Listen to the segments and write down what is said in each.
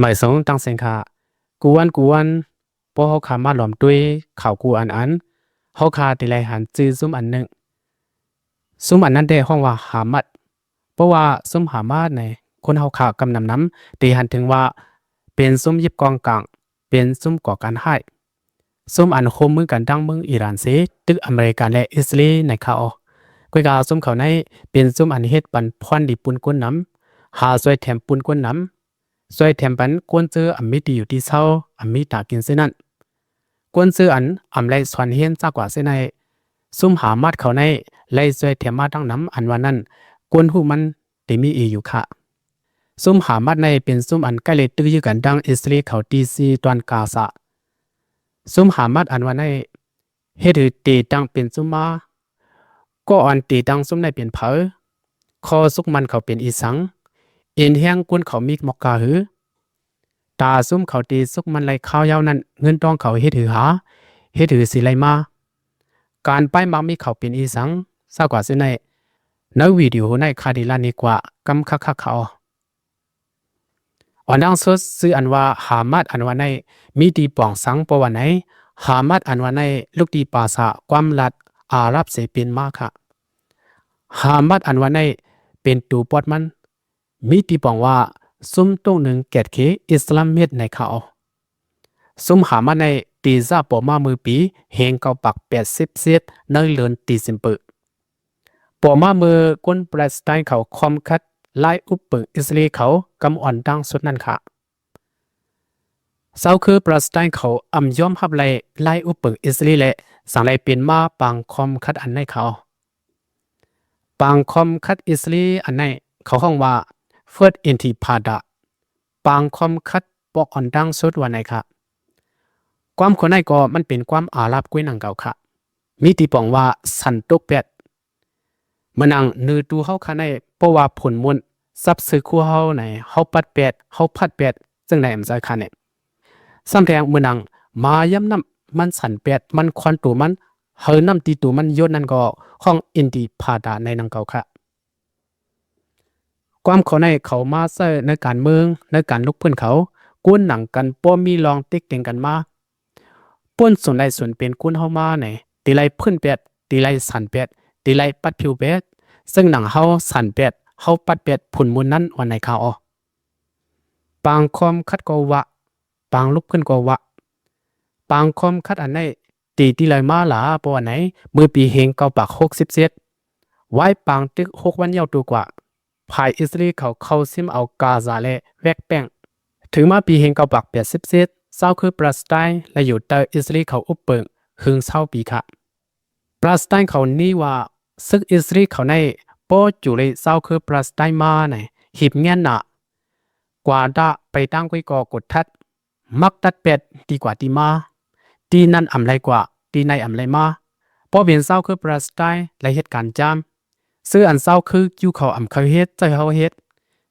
ໝາຍສອງ ຕັ້ງເສັງຂະ ກູວັນ ກູວັນ ພວກເຮົາຂ້າມາລວມດ້ວຍຂ່າວກູອັນອັນ ເຮົາຂ້າໄດ້ໄລ່ຫັນຊື່ຊຸມອັນໜຶ່ງ. ຊຸມອັນນັ້ນແທ້ຮ້ອງວ່າຮາມາດ. ເພາະວ່າຊຸມຮາມາດໃນ ຄົນເຮົາຂ້າກຳນຳນຳ ໄດ້ຫັນເຖິງວ່າເປັນຊຸມຍຶດກອງກາງ, ເປັນຊຸມກໍ່ການຮ້າຍ, ຊຸມອັນຮ່ວມມືກັນທັງເມືອງອີຣານເສ ຕຶກອາເມລິກັນ ແລະ ອິດສະເຣນໃນຄາວ. ກ້ວຍກາຊຸມເຂົາໃນ ເປັນຊຸມອັນເຮັດປັນພອນດີປຸນກົ້ນນຳ, ຫາຊ່ວຍແຖມປຸນກົ້ນນຳ, ຊ່ວຍແຖມປັນຄົນເຈີອຳມີທີ່ຢູ່ທີ່ເຊົາ, ອຳມີຕາກິນເຊັ່ນນັ້ນ. ຄົນເຈີອັນອຳໄລສອນຮຽນຈາກກວ່າເຊັ່ນໃນ ຊຸມຮາມາດເຂົາໃນ ໄລຊ່ວຍແຖມມາຕັ້ງນຳ ອັນວ່ານັ້ນ ຄົນຮູ້ມັນ ທີ່ມີອີຢູ່ຄະ. ຊຸມຮາມາດໃນເປັນຊຸມອັນໃກ້ເລຍຕຶກຢື້ກັນດັ່ງອິດສະເຣນເຂົາທີ່ຊີຕອນກາຊາ. ຊຸມຮາມາດອັນວ່າໃນ ເຮັດໃຫ້ເຕຕັ້ງເປັນຊຸມມາ. ກໍອັນເຕຕັ້ງຊຸມໃນເປັນໃຜ? ຂໍ້ຊຸກມັນເຂົາເປັນອີສັງ? ເອັນແຮງກຸນເຂົາມີໝອກກາຫື? ຕາຊຸມເຂົາເຕຊຸກມັນໄລຄາວຍາວນັ້ນ ເງິນທອງເຂົາເຮັດຫືຫາ? ເຮັດຫືຊິໄລມາ? ການປ້າຍໝາກມີເຂົາເປັນອີສັງ? ຊາກວ່າຊື່ໃນ ໃນວິດີໂອໃນຄາດີລານີ້ກວ່າ ກຳຄັກໆ ເຂົາ. ອັນດັງສຸດ ຊື່ອັນວ່າຮາມາດອັນວ່າໃນ ມີທີ່ປອງສັງເພາະວ່າໃນ ຮາມາດອັນວ່າໃນ ລຸກທີ່ປາສາຄວາມລັດອາຣັບເສເປັນມາຄະ. ຮາມາດອັນວ່າໃນ ເປັນໂຕປອດມັນ ມີທີ່ປອງວ່າ ຊຸມຕົງໜຶ່ງແກດເຄອິດສະລາມເມັດໃນຄາວ. ຊຸມຮາມາດໃນ ຕີຊາປໍມາເມືອປີ ເຮງເກົ້າປາກແປດສິບເຈັດ ໃນເດືອນດີເຊັມເບີ. ປໍມາເມືອກົນປາລະສະໄຕເຂົາຄອມຂັດລາຍອຸບເປິງອິດສະເຣນເຂົາ ກຳອ່ອນດັງສຸດນັ້ນຄະ. ຊາວເຄີປາລະສະໄຕເຂົາອຳຍອມຮັບໄລລາຍອຸບເປິງອິດສະເຣນ ແລະ ສັງໄລເປັນມາປາງຄອມຂັດອັນໃນເຂົາ. ປາງຄອມຂັດອິດສະເຣນອັນໃນ ເຂົາຮ້ອງວ່າ First Intifada ປາງຄອມຂັດປອກອ່ອນດັງສຸດວ່າໃນຄະ. ຄວາມໂຄໃນກໍມັນເປັນຄວາມອາຣັບກ້ວຍໜັງເກົ່າຄະ. ມີທີ່ປອງວ່າສັນຕົກແປດ. ເໝືອນໜັງເນີຕູເຮົາຄະໃນ ເພາະວ່າຜົນມົນ ຊັບເຊີຄູເຮົາໃນ ເຮົາປັດແປດ ເຮົາພັດແປດ ຈັ່ງໃດອຳເຈົ້າຄະແນ. ຊ້ຳແທງເໝືອນໜັງມາຍາມນ້ຳ ມັນສັນແປດ ມັນຄວັນໂຕມັນ ເຮີນ້ຳຕີໂຕມັນຢົດນັ້ນກໍ ຮ້ອງ Intifada ໃນໜັງເກົ່າຄະ. ຄວາມເຂົາໃນເຂົາມາໃຊ້ໃນການເມືອງ ໃນການລຸກຟື້ນເຂົາ ກຸນໜັງກັນບໍ່ມີລອງຕິກແຕ່ງກັນມາ ປົນສູນໄລສູນເປັນກຸນເຮົາມາໃນ ຕີໄລຟື້ນແປດ ຕີໄລສັນແປດ ຕີໄລປັດຜິວແປດ ເຊິ່ງໜັງເຮົາສັນແປດ ເຮົາປັດແປດ ຜົນມູນນັ້ນວ່າໃນຄາວ. ປາງຄອມຂັດກໍວະ ປາງລຸກຂຶ້ນກໍວະ ປາງຄອມຂັດອັນໃນ ຕີທີ່ໄລມາຫຼາເພາະວ່າໃນ ເມື່ອປີເຮງເກົ້າປາກຫົກສິບເຈັດ ວາຍປາງຕຶກຫົກວັນຍາວໂຕກວ່າ ຝ່າຍອິດສະເຣນເຂົາເຂົ້າຊິມເອົາກາຊາ ແລະ ແວກແປ້ງ. ເຖິງມາປີເຮງເກົ້າປາກແປດສິບເຈັດ ຊາວເຄີປາລະສະໄຕ ແລະ ຢູ່ໃຕ້ອິດສະເຣນເຂົາອຸບເປິງ ເຖິງຊາວປີຄະ. ປາລະສະໄຕເຂົານີ້ວ່າ ຊຶກອິດສະເຣນເຂົາໃນ ບໍ່ຈູເລຊາວເຄີປາລະສະໄຕມາໃນ ຫີບແງ່ນໜາ ກວ່າດາໄປຕາງກຸຍກໍກົດທັດ ມັກຕັດແປດ ຕີກວ່າຕີມາ ຕີນັ້ນອຳໄລກວ່າ ຕີໃນອຳໄລມາ ເພາະເປັນຊາວເຄີປາລະສະໄຕ ແລະ ເຮັດການຈາມ ຊື່ອັນຊາວເຄີຢິວເຂົາອຳເຄີຍເຮັດ ໃຈເຮົາເຮັດ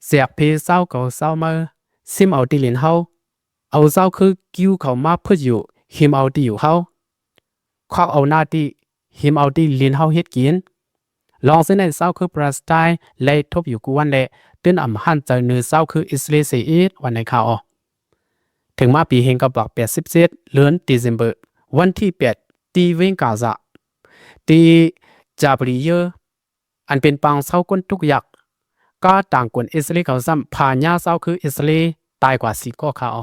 ແຈກເພຊາວເຂົາຊາວເມີ ຊິມເອົາຕີຫຼິ້ນເຮົາ ເອົາຊາວເຄີຢິວເຂົາມາພຶດຢູ່ ຫິມເອົາຕີຢູ່ເຮົາ ຄວັກເອົາໜ້າຕີ ຫິມເອົາຕີຫຼິ້ນເຮົາເຮັດກິນ. ລອງເຊັ່ນໃນຊາວເຄີປາລະສະໄຕ ໄລທົບຢູ່ກູວັນ ແລະ ຕື່ນອຳຫັນໃຈເນີຊາວເຄີອິດສະເຣນເສອີກ ວ່າໃນຄາວ. ເຖິງມາປີເຮງເກົ້າປາກແປດສິບເຈັດ ເດືອນດີເຊັມເບີ ວັນທີແປດ ທີ່ເວງກາຊາ ທີ່ຈາບຣີເຢີ ອັນເປັນປາງຊາວກົ້ນທຸກຍາກ ກາຕາງກົນອິດສະເຣນເຂົາຊ້ຳ ພາຍາຊາວເຄີອິດສະເຣນຕາຍກວ່າສີ່ກໍຄາວ.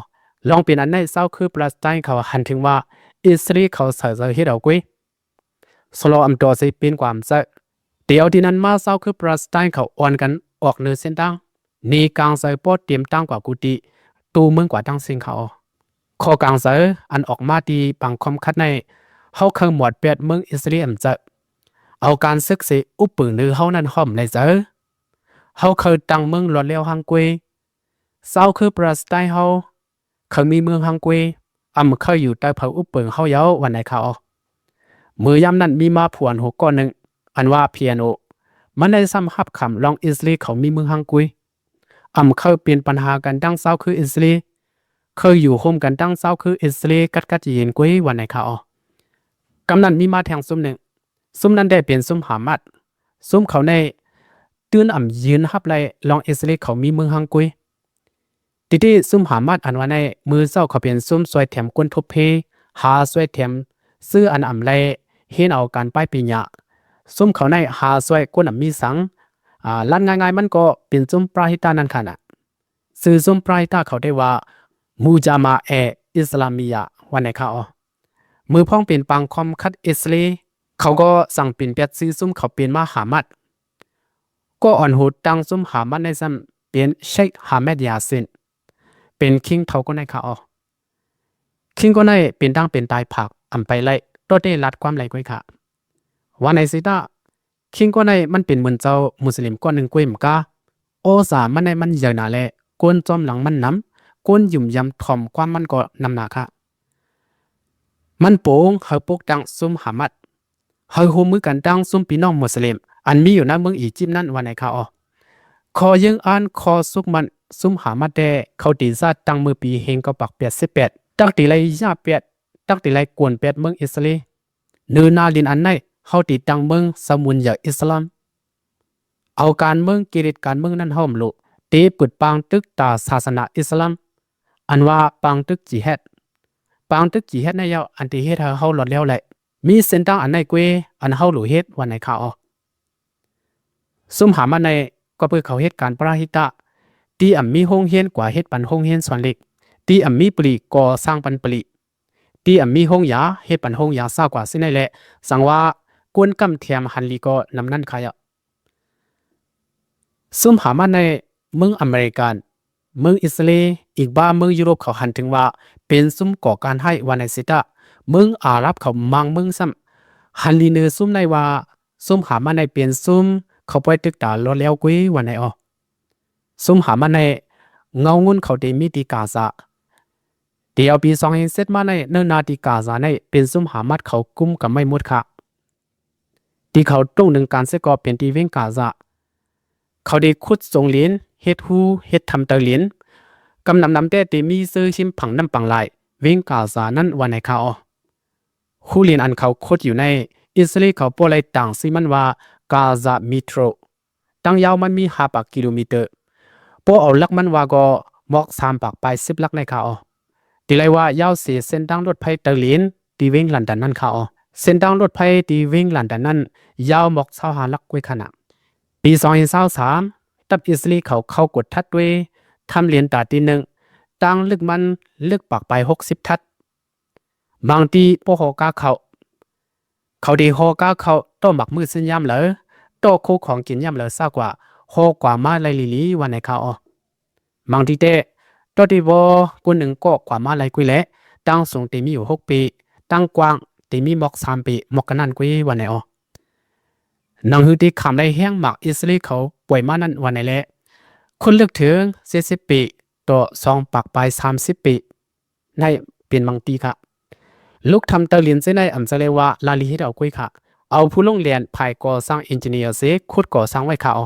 ລອງເປັນອັນໃນຊາວເຄີປາລະສະໄຕເຂົາຫັນເຖິງວ່າ ອິດສະເຣນເຂົາໃສ່ໃຈເຮັດເອົາກຸຍ ສະຫຼໍອຳໂຕຊິເປັນຄວາມໃຈ. ແຕ່ເອົາທີ່ນັ້ນມາຊາວເຄີປາລະສະໄຕເຂົາອ່ອນກັນອອກເນີເສັ້ນທາງ ໜີກາງໃຈບໍ່ຕຽມຕັ້ງກວ່າກຸຕິ ຕູເມືອງກວ່າຕັ້ງເສັງເຂົາ. ຂໍ້ກາງໃຈອັນອອກມາທີ່ປາງຄອມຂັດໃນ ເຮົາເຄີໝວດແປດເມືອງອິດສະເຣນອຳຈະ ເອົາການຊຶກເສອຸບປຶງເນີເຮົານັ້ນຫ້ອມໃນໃຈ ເຮົາເຄີຕັ້ງເມືອງລອດແລ້ວຮັ່ງກຸຍ ຊາວເຄີປາລະສະໄຕເຮົາ ເຄີມີເມືອງຮັ່ງກຸຍ ອຳເຄີຢູ່ໃຕ້ເຜີອຸບເປິງເຮົາເຍົາ ວ່າໃນຄາວ. ເມື່ອຍາມນັ້ນມີມາຜູ້ອັນຮູ້ກ້ອນໜຶ່ງ ອັນວ່າ ພີເອັນໂອ ມັນໄດ້ຊ້ຳຮັບຄຳລອງອິດສະເຣນເຂົາມີເມືອງຮັ່ງກຸຍ ອຳເຄີເປັນປັນຫາກັນດັ່ງຊາວເຄີອິດສະເຣນ ເຄີຢູ່ໂຮມກັນດັ່ງຊາວເຄີອິດສະເຣນກັດກັດເຢັນກຸຍ ວ່າໃນຄາວ. ກຳນັ້ນມີມາແທງຊຸມໜຶ່ງ ຊຸມນັ້ນໄດ້ເປັນຊຸມຮາມາດ ຊຸມເຂົາໃນຕື່ນອຳຢືນຮັບໄລ່ລອງອິດສະເຣນເຂົາມີເມືອງຮັ່ງກຸຍ ແຕ່ ທີ່ໆ ຊຸມຫາມາດອັນວ່ານີ້ ມື້ເຊົ້າເຂົາເປັນຊຸມຊ່ວຍແຖມຄົນທຸບເພ, ຫາຊ່ວຍແຖມສື່ອັນອຳໄລ, ຮຽນເອົາການປາຍປີນຍາ. ຊຸມເຂົານີ້ຫາຊ່ວຍຄົນອຳມີສັງ, ອາ, ລັດງ່າຍໆ ມັນກໍເປັນຊຸມປາຮິຕານັ້ນຂະນະ. ຊື່ຊຸມປາຣິຕາເຂົາໄດ້ວ່າ ມຸຈາມາແອ ອິດສະລາມີຢາ ວ່າແນ່ຄະອໍ. ມື້ພ້ອງເປັນປາງຄອມຂັດອິດສະເຣ ເຂົາກໍສັ່ງປ່ຽນແປດຊື່ຊຸມເຂົາເປັນມາຫາມັດ. ກໍອ່ອນຫູຕັ້ງຊຸມຫາມັດໃນຊ້ຳເປັນເຊັກ ຫາແມັດ ຢາຊິນ ເປັນຄິງເທົ່າກໍໄດ້ຄະອໍ. ຄິງກໍໄດ້ເປັນຕັ້ງເປັນຕາຍຜາກອຳໄປໄລ່ ກໍໄດ້ລັດຄວາມໄລ່ກ້ວຍຄະ. ວ່າໃນຊິຕາ ຄິງກໍໄດ້ມັນເປັນໝູນເຈົ້າມຸສລິມກ້ອນໜຶ່ງກ້ວຍມະກາ. ອໍສາມັນໄດ້ມັນໃຫຍ່ໜາແລ ກົ້ນຈອມຫຼັງມັນໜຳ, ກົ້ນຫຍຸມຢຳຖ່ອມຄວາມມັນກໍໜຳໜາຄະ. ມັນໂປງໃຫ້ປົກຕັ້ງຊຸມຫາມັດ ໃຫ້ຮ່ວມມືກັນຕັ້ງຊຸມພີ່ນ້ອງມຸສລິມ ອັນມີຢູ່ໃນເມືອງອີຈິບນັ້ນວ່າໃນຄະອໍ. ຂໍ້ເຢີ້ງອ້ານ ຂໍ້ສຸກມັນ ຊຸມຫາມັດແດ່ເຂົາຕີຊາດຕັ້ງເມື່ອປີເຮງເກົ້າປາກແປດສິບແປດ ຕັກຕີໄລ່ຢາແປດ ຕັກຕີໄລ່ກວນແປດເມືອງອິດສະເຣ. ເນີນາດິນອັນໃນ ເຮົາຕິດຕັ້ງເມືອງສະມຸນຢາອິດສະລາມ. ເອົາການເມືອງ ກິເລດການເມືອງນັ້ນເຮົາບໍ່ຮູ້ ເຕເປີດປາງຕຶກຕາສາສະໜາອິດສະລາມ ອັນວ່າປາງຕຶກຈິແຮດ. ປາງຕຶກຈິແຮດໃນເຍົາ ອັນທີ່ເຮັດໃຫ້ເຮົາລອດແລ້ວແຫຼະ. ມີເສັ້ນທາງອັນໃນເກວ ອັນເຮົາຫຼູເຮັດວ່າໃນຄາອໍ. ຊຸມຫາມັດໃນ ກໍເພື່ອເຂົາເຮັດການປະລະຫິຕະ ທີ່ອຳມີໂຮງຮຽນກວ່າເຮັດປັນໂຮງຮຽນສອນເຫຼັກ ທີ່ອຳມີປະລິກໍ່ສ້າງປັນປະລິ ທີ່ອຳມີໂຮງຢາ ເຮັດປັນໂຮງຢາຊ້າກວ່າຊີ້ໃນແຫຼະ. ສັງວ່າ ກົນກຳແຖມຫັນລີກໍນຳນັ້ນຄະເຍົາ. ຊຸມຫາມັດໃນ ເມືອງອາເມລິກັນ ເມືອງອິດສະເຣ ອີກບ້າເມືອງຢູໂຣບເຂົາຫັນເຖິງວ່າ ເປັນຊຸມກໍ່ການຮ້າຍວ່າໃນຊິຕາ. ເມືອງອາຣັບເຂົາບາງເມືອງຊ້ຳ ຫັນລີເນີຊຸມໃນວ່າ ຊຸມຫາມັດໃນເປັນຊຸມເຂົາປ່ອຍຕຶກຕາລອດແລ້ວກຸ້ຍວ່າໃນອໍ. ຊຸມຫາມັດໃນ ເງົາງຸ່ນເຂົາເຕມີທີ່ກາຊາ. ແຕ່ເອົາປີສອງພັນເຈັດມາໃນ ເນີນາທີ່ກາຊາໃນ ເປັນຊຸມຫາມັດເຂົາກຸມກຳໄວ້ໝົດຄະ. ທີ່ເຂົາຕົງໜຶ່ງການເສຍກໍເປັນທີ່ເວງກາຊາ. ເຂົາໄດ້ຂຸດສົງຫຼິນ ເຮັດຮູ ເຮັດຖ້ຳເຕີຫຼິນ. ກຳນຳນຳແຕ່ທີ່ມີຊື່ຮິມຝັ່ງນ້ຳປາງລາຍ ເວງກາຊານັ້ນວ່າໃນຄາອໍ. ຮູຫຼິນອັນເຂົາຂຸດຢູ່ໃນ ອິດສະເຣເຂົາບໍ່ໄດ້ຕັ້ງຊື່ມັນວ່າ ກາຊາມິໂຕຣ. ຕັ້ງຍາວມັນມີຫ້າປາກກິໂລມີເຕີ. ບໍ່ເອົາຫຼັກມັນວ່າກໍໝອກສາມປາກປາຍສິບຫຼັກໃນຄາອໍ. ທີ່ໄລວ່າຍາວເສເສັ້ນທາງລົດໄຟເຕີຫຼິນ ທີ່ເວງລອນດອນນັ້ນຄາອໍ. ເສັ້ນທາງລົດໄຟທີ່ເວງລອນດອນນັ້ນ ຍາວໝອກຊາວຫ້າຫຼັກກ້ວຍຂະນະ. ປີສອງພັນຊາວສາມ ທັບອິດສະເຣເຂົາເຂົ້າກົດທັດດ້ວຍຖ້ຳເລນຕາທີ່ໜຶ່ງ ຕ່າງເລິກມັນເລິກປາກປາຍຫົກສິບທັດ. ບາງທີ່ບໍ່ຫໍ່ກາເຂົ້າ ເຂົາໄດ້ຫໍ່ກາເຂົ້າຕໍ່ໝາກມືດເຊັ່ນຍາມເລີ ຕໍ່ໂຄຂອງກິນຍາມເລີຊາກວ່າ ຫໍ່ກວ່າມາໄລ່ລີໆວ່າໃນຄາອໍ. ບາງທີ່ແຕ່ ຕໍ່ທີ່ບໍ່ ຄົນໜຶ່ງກໍກວ່າມາໄລ່ກຸ້ຍແຫຼະ. ຕັ້ງສູງເຕມີຢູ່ຫົກປີ ຕັ້ງກວ້າງເຕມີໝອກສາມປີ ໝອກກະນັ້ນກຸ້ຍວ່າໃນອໍ. ໜັງຮືເຕຂາມໄດ້ແຮງໝາກອິດສະເຣເຂົາປ່ວຍມານັ້ນວ່າໃນແລ. ຄົນເລິກເຖິງເຈັດສິບປີ ຕໍ່ສອງປາກປາຍສາມສິບປີ ໃນເປັນບາງຕີຄະ. ລຸກທຳເຕີຫຼິນເສຍໃນອຳສະເລວາລາລີເຮັດເອົາກຸ້ຍຄະ. ເອົາຜູ້ລົງແລ່ນພາຍກໍ່ສ້າງເອັນຈິເນຍເສຂຸດກໍ່ສ້າງໄວ້ຄະອໍ.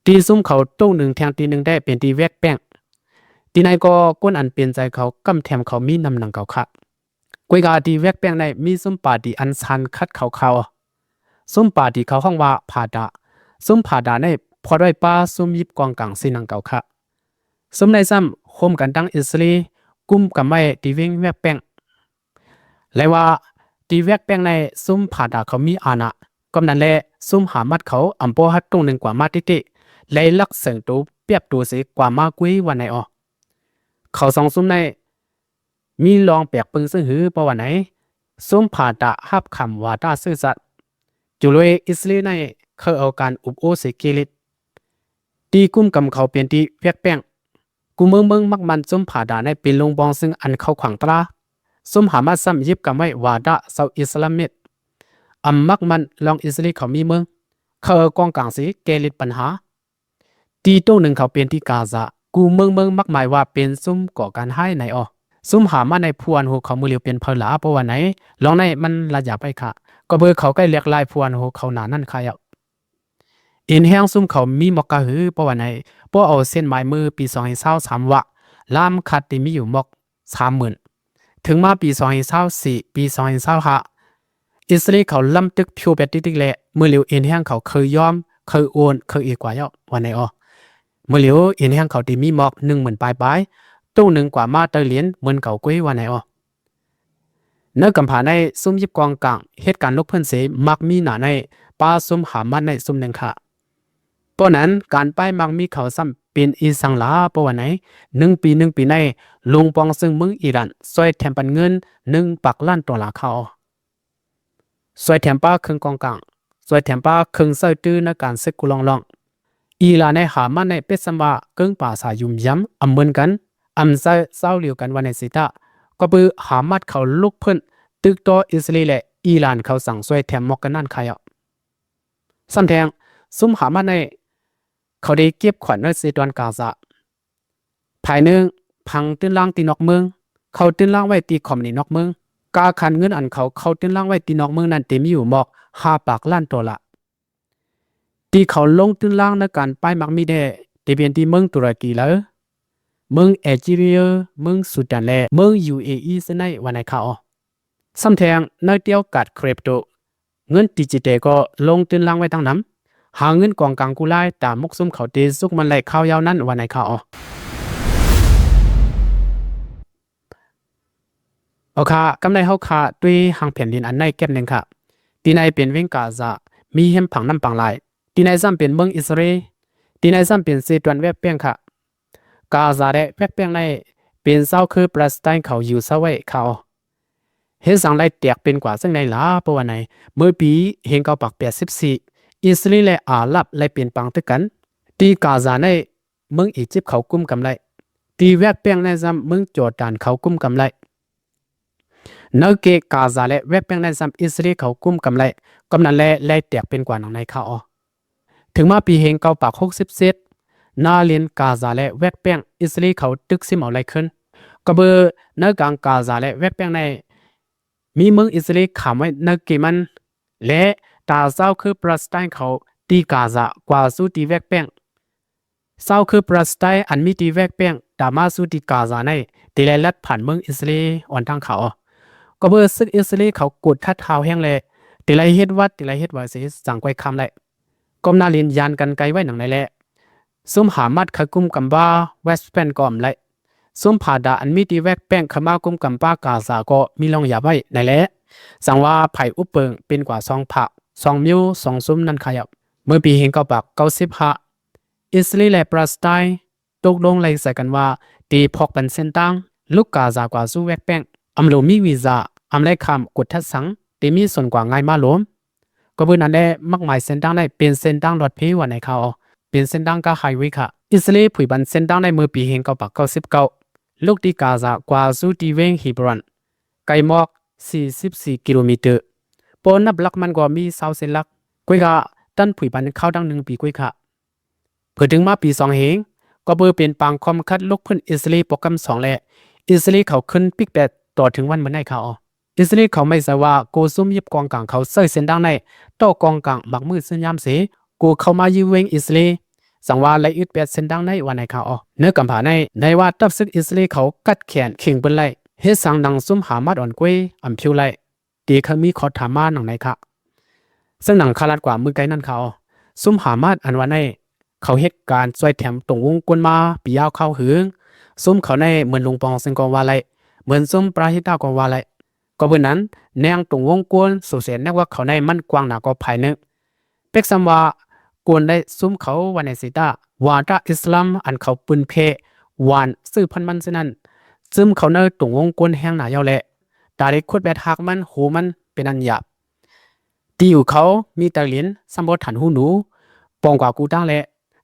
ທີ່ຊຸມເຂົາຕົງໜຶ່ງແທ່ງທີ່ໜຶ່ງໄດ້ເປັນທີ່ແວກແປ້ງ. ທີ່ໃນກໍຄົນອັນເປັນໃຈເຂົາກຳແຖມເຂົາມີນຳໜັງເຂົາຄະ. ກ້ວຍກາທີ່ແວກແປ້ງໃນມີຊຸມປາຕີອັນຊານຂັດເຂົາຄະອໍ. ຊຸມປາຕີເຂົາຮ້ອງວ່າຜາດາ. ຊຸມຜາດາໃນພອດໄວ້ປາຊຸມຢິບກອງກາງເສໜັງເຂົາຄະ. ຊຸມໃນຊ້ຳໂຮມກັນຕັ້ງອິດສະເຣ ກຸມກຳໄວ້ທີ່ເວງແວກແປ້ງ. ແລະວ່າ ທີ່ແວກແປ້ງໃນຊຸມຜາດາເຂົາມີອານາ. ກຳນັ້ນແລ ຊຸມຫາມັດເຂົາອຳບໍ່ຮັດຕົງໜຶ່ງກວ່າມາຕິຕິ ແລະລັກເສີງໂຕປຽບໂຕເສກວ່າມາກຸ້ຍວ່າໃນອໍ. ເຂົາສອງຊຸມໃນ ມີລອງແປກເບິ່ງເຊິ່ງຫື ເພາະວ່າໃນ ຊຸມຜາດາຮັບຄຳວ່າຕາຊື່ສັດ. ຈຸລວຍອິດສະເຣໃນເຄີເອົາການອຸບໂອ້ເສເກເລັດ ທີ່ກຸມກຳເຂົາເປັນທີ່ແວກແປ້ງ. ກູເມືອງເມືອງມັກມັນຊຸມຜາດາໃນເປັນໂລງບອງເຊິ່ງອັນເຂົາຂວາງຕາ. ຊຸມຫາມັດຊ້ຳຢິບກຳໄວ້ວ່າດາຊາວອິດສະລາມເມັດ ອຳມັກມັນລອງອິດສະເຣເຂົາມີເມືອງ ເຂົາເອົາກອງກາງເສແກ້ລິດປັນຫາ. ທີ່ໂຕໜຶ່ງເຂົາເປັນທີ່ກາຊາ ກູເມືອງເມືອງມັກໝາຍວ່າເປັນຊຸມກໍ່ການຮ້າຍໃນອໍ. ຊຸມຫາມັດໃນຜູ້ອັນໂຫເຂົາມື້ຫຼຽວເປັນເພີລາ ເພາະວ່າໃນລອງໃນມັນລະຢາໄປຄະ ກໍເບີເຂົາໃກ້ແຫຼກລາຍຜູ້ອັນໂຫເຂົາໜານັ້ນຄະເຍົາ. ເອັນແຮງຊຸມເຂົາມີໝອກກະຫື ເພາະວ່າໃນ ພວກເອົາເສັ້ນໝາຍມື້ປີສອງພັນຊາວສາມວ່າ ລາມຄັດທີ່ມີຢູ່ໝອກສາມໝື່ນ. ເຖິງມາປີສອງພັນຊາວສີ່ ປີສອງພັນຊາວຫ້າ ອິດສະເຣເຂົາລຳຕຶກຜິວແບດຕິກແລະ ມື້ຫຼຽວເອັນແຮງເຂົາເຄີຍຍອມ ເຄີຍໂອນ ເຄີຍເອກວ່າເຍົາ ວ່າໃນອໍ. ມື້ຫຼຽວເຫັນແຮງເຂົາທີ່ມີໝອກໜຶ່ງໝື່ນປາຍໆ ໂຕໜຶ່ງກວ່າມາເຕີ່ລຽນເໝືອນເກົ່າກຸ້ຍວ່າໃນອໍ. ໃນກຳພາໃນຊຸມຢິບກອງກາງເຮັດການລົບເພິ່ນເສ ມັກມີໜ້າໃນປາຊຸມຫາມັດໃນຊຸມໜຶ່ງຄ່ະ. ເພາະນັ້ນການປ້າຍມັກມີເຂົາຊ້ຳເປັນອີ່ສັງຫຼາ ເພາະວ່າໃນໜຶ່ງປີ ໜຶ່ງປີໃນ ລຸງປອງເຊິ່ງເມືອງອີຣານຊ່ວຍແຖມປັນເງິນໜຶ່ງປາກລ້ານໂດລາຄ່ະ. ຊ່ວຍແຖມປາເຄື່ອງກອງກາງ, ຊ່ວຍແຖມປາເຄື່ອງໃຊ້ຕື້ໃນການເຊັກກູລອງລອງ. ອີຣານໃນຫາມັດໃນເປັນສ່ຳວ່າເກິ່ງປາສາຫຍຸ້ມຢຳອຳເໝືອນກັນ, ອຳໃຊ້ເຈົ້າລຽວກັນວ່າໃນຊິຕາ, ກໍເພື່ອຫາມັດເຂົາລຸກເພິ່ນຕຶກຕໍ່ອິດສະເຣລ ແລະ ອີຣານເຂົາສັ່ງຊ່ວຍແຖມໝອກກັນນັ້ນຂະເຈົ້າ. ຊ້ຳແທງ ຊຸມຫາມັດໃນ ເຂົາໄດ້ເກັບຂວັນໄວ້ເສດອນກາຊາ. ພາຍໜຶ່ງ ພັງຕື້ນລາງທີ່ນອກເມືອງ, ເຂົາຕື້ນລາງໄວ້ທີ່ຄອມພານີນອກເມືອງ. ກາຄານເງິນອັນເຂົາ ເຂົາຕື້ນລາງໄວ້ທີ່ນອກເມືອງນັ້ນ ເຕັມຢູ່ໝອກຫ້າປາກລ້ານໂດລາ. ທີ່ເຂົາລົງຕື້ນລາງໃນການປ້າຍມັກມີແດ່ ທີ່ເປັນທີ່ເມືອງຕຸລະກີລາວ, ເມືອງແອຈີເຣຍ, ເມືອງຊູດານ ແລະ ເມືອງຢູເອອີ ເຊັ່ນໃນວ່າໃນຄ່ະ. ຊ້ຳແທງ ໃນຕຽວກາດຄຣິບໂຕ ເງິນດິຈິແຕກໍລົງຕື້ນລາງໄວ້ຕັ້ງນຳ, ຫາເງິນກອງກາງກູ້ຫຼາຍ ຕາມໝົກຊຸມເຂົາທີ່ຊຸກມັນໄຫຼຂ້າວຍາວນັ້ນວ່າໃນຄ່ະ. ເອົາຄ່ະ ກຳໃນເຮົາຄ່ະ ດ້ວຍຫາງແຜ່ນດິນອັນໃນແກັບໜຶ່ງຄ່ະ. ທີ່ໃນເປັນເວງກາຊາ, ມີແຄມຝັ່ງນ້ຳປາງຫຼາຍ. ທີ່ໃນຊ້ຳເປັນເມືອງອິດສະເຣລ, ທີ່ໃນຊ້ຳເປັນເຊດວນແວດແປງຄ່ະ. ກາຊາ ແລະ ແວດແປງໃນ ເປັນຊາວເຂື່ອປາລະສະໄຕນ໌ເຂົາຢູ່ເຊົາໄວ້ຄ່ະ. ເຮັດສັງໄດ້ແຕກເປັນກວ່າເຊິ່ງໃນຫຼາ ເພາະວ່າໃນເມື່ອປີເຮງເກົ້າປາກແປດສິບສີ່ ອິດສະເຣລ ແລະ ອາຣັບໄດ້ເປັນປາງຕຶກກັນ. ທີ່ກາຊາໃນ ເມືອງອີຈິບເຂົາກຸມກຳໄດ້, ທີ່ແວດແປງໃນຊ້ຳເມືອງຈໍດານເຂົາກຸມກຳໄດ້. ໃນເຂດກາຊາ ແລະ ແວດແປງໃນຊ້ຳອິດສະເຣລເຂົາກຸມກຳໄດ້, ກຳນັ້ນແລະ ໄດ້ແຕກເປັນກວ່າໜັງໃນຄ່ະ. ເຖິງມາປີເຮງເກົ້າປາກຫົກສິບເຈັດ ນາເລນກາຊາ ແລະ ແວດແປງອິດສະເຣລເຂົາຕຶກຊິມເອົາໄດ້ຄືນ. ກໍເບີໃນກາງກາຊາ ແລະ ແວດແປງໃນ ມີເມືອງອິດສະເຣລຂາມໄວ້ໃນເຂດມັນ ແລະ ຕາຊາວເຂື່ອປາລະສະໄຕນ໌ເຂົາທີ່ກາຊາກວ່າສູ່ທີ່ແວດແປງ. ຊາວເຂື່ອປາລະສະໄຕນ໌ອັນມີທີ່ແວດແປງ ຕາມມາສູ່ທີ່ກາຊາໃນ ທີ່ໄດ້ລັດຜ່ານເມືອງອິດສະເຣລອ່ອນທາງເຂົາ. ກໍເບີເຊິ່ງອິດສະເຣລເຂົາກົດທັດທ້າວແຮງ ແລະ ທີ່ໄດ້ເຮັດວັດ ທີ່ໄດ້ເຮັດວາເສ ຈັ່ງໄກວຄາມໄດ້. ກໍມນາລິນຢານກັນໄກໄວ້ໜັງໃນແລະ ຊຸມຫາມັດເຂົາກຸມກຳປາແວດແປງກໍອຳໄລ. ຊຸມຜາດາອັນມີທີ່ແວດແປງເຂົາມາກຸມກຳປາກາຊາກໍມີລອງຢາໄວ້ໃນແລະ. ສັງວ່າໄພອຸບເປິງເປັນກວ່າສອງພາກ ສອງມິວ ສອງຊຸມນັ້ນຂະເຈົ້າ. ເມື່ອປີເຮງເກົ້າປາກເກົ້າສິບຫ້າ ອິດສະເຣລ ແລະ ປາລະສະໄຕນ໌ຕົກລົງໄລ່ໃສ່ກັນວ່າ ທີ່ພອກປັນເສັ້ນທາງລຸກກາຊາກວ່າສູ່ແວດແປງ. ອຳໂລມີວີຊາ, ອຳໄລຂ້າມກົດທັດສັງ, ທີ່ມີສ່ວນກວ່າງ່າຍມາໂລມ. ກໍເບີນັ້ນແລະ ມັກໝາຍເສັ້ນທາງໃນເປັນເສັ້ນທາງລອດເພວ່າໃນຄ່ະ, ເປັນເສັ້ນທາງກາໄຮເວຄ່ະ. ອິດສະເຣລຜຸຍບັນເສັ້ນທາງໃນເມື່ອປີເຮງເກົ້າປາກເກົ້າສິບເກົ້າ ລຸກທີ່ກາຊາກວ່າສູ່ທີ່ເວງເຮບຣອນ ໄກໝອກສີ່ສິບສີ່ກິໂລແມັດ. ບໍ່ນັບຫຼັກມັນກໍມີຊາວເສັ້ນຫຼັກ. ກວຍກະຕັນຜຸຍບັນເຂົ້າຕັ້ງໜຶ່ງປີກວຍກະ ເພື່ອເຖິງມາປີສອງເຮງ ກໍເບີເປັນປາງຄວາມຂັດລຸກພື້ນອິດສະເຣລໂປຣແກຣມສອງ ແລະ ອິດສະເຣລເຂົາຂຶ້ນປິກແປດຕໍ່ເຖິງວັນມື້ໃນຄ່ະ. ອິດສະເຣລເຂົາໄມ່ໃສ່ວ່າໂກຊຸມຢິບກອງກາງເຂົາໃຊ້ເສັ້ນທາງໃນຕໍ່ກອງກາງໝາກມືດເສັ້ນຍາມເສ ໂກເຂົ້າມາຍຶດເວງອິດສະເຣລ ສັງວ່າໄລ່ອຶດແປດເສັ້ນທາງໃນວ່າໃນຄ່ະ. ເນື້ອກຳຜາໃນ ໃນວ່າທັບຊຶກອິດສະເຣລເຂົາກັດແຂນເຄັ່ງເບິ່ນໄລ່ ເຮັດສັງດັງຊຸມຫາມັດອ່ອນກວຍອຳພິວໄລ່ ທີ່ເຄີຍມີຂໍ້ຖາມມາໜັງໃນຄ່ະ. ເຊິ່ງໜັງຄາລັດກວ່າມື້ໄກນັ້ນຄ່ະ, ຊຸມຫາມັດອັນວ່າໃນ ເຂົາເຮັດການຊ່ວຍແຖມຕົງວົງກົນມາປີຍາວຄາວເຫິງ. ຊຸມເຂົາໃນເໝືອນລຸງປອງເຊິ່ງກໍວ່າໄດ້, ເໝືອນຊຸມປະເທດດາວກໍວ່າໄດ້. ກໍເບີນັ້ນ ແນງຕົງວົງກົນໂຊຊຽວເນັດເວີກເຂົາໃນມັນກວ້າງໜາກໍພາຍເໜຶ່ງ. ເປັກຊ້ຳວ່າ ກົນໄດ້ຊຸມເຂົາວ່າໃນເສຕາ ວ່າຕາອິດສະລາມອັນເຂົາປືນເພຫວານຊື່ພັນມັນເຊັ່ນນັ້ນ ຊຶມເຂົາໃນຕົງວົງກົນແຮງໜາຍາວແລະ ຕາໄດ້ຂຸດແບດຮາກມັນ ຫູມັນເປັນອັນຫຍາບ. ທີ່ຢູ່ເຂົາມີຕາຫຼຽນ ຊ້ຳບໍ່ທັນຫູໜູ ປອງກວ່າກູຕາງແລະ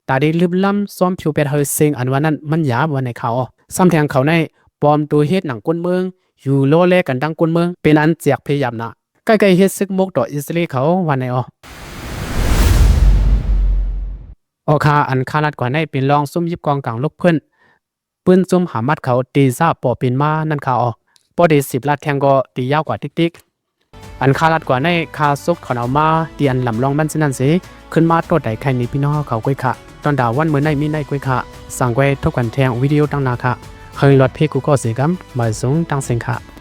ຕາໄດ້ລຶບລ້ຳຊອມຜິວແປດເຮີເຊັງອັນວ່ານັ້ນມັນຫຍາບວ່າໃນຄ່ະ. ຊ້ຳແທງເຂົາໃນປອມໂຕເຮັດໜັງກົນເມືອງ ຢູ່ລໍແລກັນດັ່ງກົນເມືອງ ເປັນອັນແຈກເພຫຍາບໜາ ໃກ້ໆເຮັດຊຶກມົກຕໍ່ອິດສະເຣລເຂົາວ່າໃນອໍ. ອໍຄ່ະ ອັນຄາລັດກວ່າໃນເປັນລອງຊຸມຢິບກອງກາງລຸກເພິ່ນ ປືນຊຸມຫາມັດເຂົາທີ່ຊາບປໍເປັນມານັ້ນຄ່ະ. ພໍໄດ້ສິບລາດແທງກໍທີ່ຍາວກວ່າຕິກໆ. ອັນຄາລັດກວ່າໃນ ຂ້າສົກຖອນເອົາມາທີ່ອັນລຳລອງມັນເຊັ່ນນັ້ນເສ ຂຶ້ນມາໂຕໃດໄຄໃນພີ່ນ້ອງເຮົາເຂົາກວຍຄະ. ຕອນດາວັນມື້ໃນມີໃນກວຍຄະ. ສັງໄວ້ພົບກັນແທງວິດີໂອຕັ້ງໜ້າຄະ. ໃຫ້ລອດເພກກູກໍເສກຳ ໝາຍສູງຕັ້ງເສັງຄະ.